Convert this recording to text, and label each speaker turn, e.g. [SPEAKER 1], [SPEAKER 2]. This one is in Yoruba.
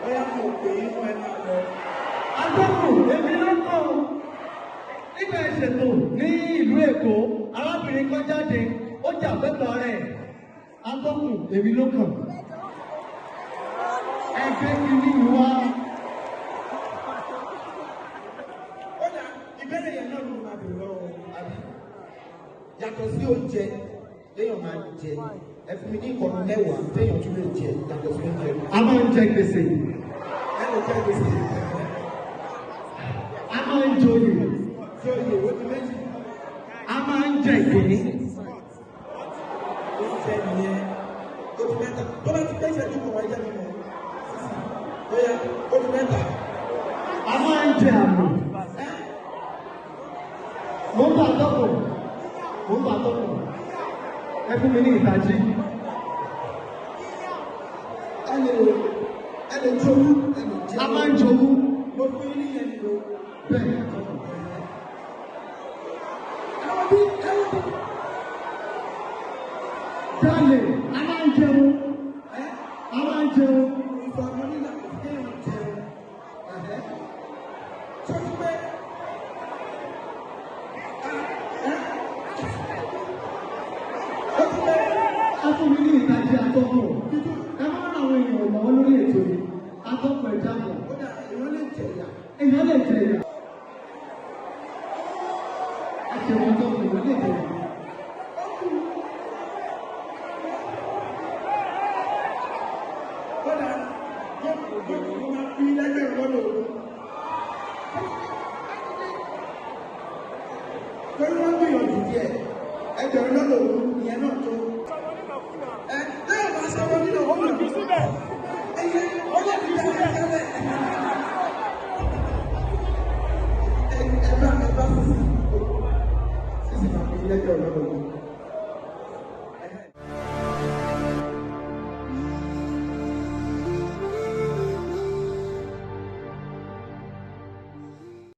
[SPEAKER 1] Bóyá mo pè é mọ́ ẹ máa lọ.
[SPEAKER 2] Atọ́kùn, èmi ló kàn ó. Nígbà ìṣètò ní ìlú Èkó, arábìnrin kan jáde, ó jà fẹ́tọ̀ọ́ rẹ̀. Atọ́kùn, èmi ló kàn. Ẹgbẹ́ kìíní wá.
[SPEAKER 1] Ó dà, ìbéèrè yẹn náà ló máa bèrè lọ́wọ́ àbí. Yàtọ̀ sí oúnjẹ téèyàn máa ń jẹ, ẹ fún mi ní nǹkan mẹ́wàá téèyàn tún lè jẹ yàtọ̀ sí oúnjẹ.
[SPEAKER 2] A máa ń jẹ gbèsè.
[SPEAKER 1] Ẹ lè jẹ gbèsè.
[SPEAKER 2] A máa ń joyè.
[SPEAKER 1] Tí ó yẹ, ó di méjì.
[SPEAKER 2] A máa ń jẹ ìgbín.
[SPEAKER 1] Oúnjẹ nìyẹn, ó di mẹ́ta. Tó bá ti pé ìṣẹ́jú kan wáyé mi mọ̀. Ó yá, ó di mẹ́ta.
[SPEAKER 2] A máa ń jẹ àmì. Mo ń bá atọ́kùn. Mo ń bá atọ́kùn. Ẹ fún mi ní ìtají.
[SPEAKER 1] Ẹ lè ẹ lè jowú, ẹ lè jẹ.
[SPEAKER 2] A máa ń jowú.
[SPEAKER 1] Mo fún yín níyẹn ni o.
[SPEAKER 2] Bẹ́ẹ̀ ni atọ́kùn.
[SPEAKER 1] Ẹwọ́n bí ẹwọ́n bí.
[SPEAKER 2] Jalè, a máa ń jẹun.
[SPEAKER 1] Ẹ
[SPEAKER 2] A máa ń jẹun.
[SPEAKER 1] ìfọ̀mọ́ nílà kò sí kéèyàn jẹun. Ẹ̀hẹ́. Ṣé o ti pé? Ẹ ó ti pé.
[SPEAKER 2] Ẹ fún mi ní ìtají atọ́kùn. Ẹ máa ń ran àwọn èèyàn lọ́wọ́ lórí ètò yìí. Atọ́kùn, ẹ jábọ̀.
[SPEAKER 1] Ó dà, èèyàn lè jẹ ìyà.
[SPEAKER 2] Èèyàn lè jẹ ìyà. Ẹ ṣe wọn atọ́kùn, èèyàn lè jẹ ìyà.
[SPEAKER 1] Ó kù. Ó dà, mo máa fi lẹ́gbẹ̀rún lọ́nà ogún. Torí wọ́n gbìyànjú díẹ̀, ẹgbẹ̀rún lọ́nà ogún ìyẹn náà tó. Ẹ lẹ́yìn máa sanwó nínú owó náà. Ẹyẹ ọlọ́ọ̀dún yẹn ti tẹ́lẹ̀. Ẹ bá ẹ bá sísì sísì máa fi lẹ́gbẹ̀rún lọ́nà ogún.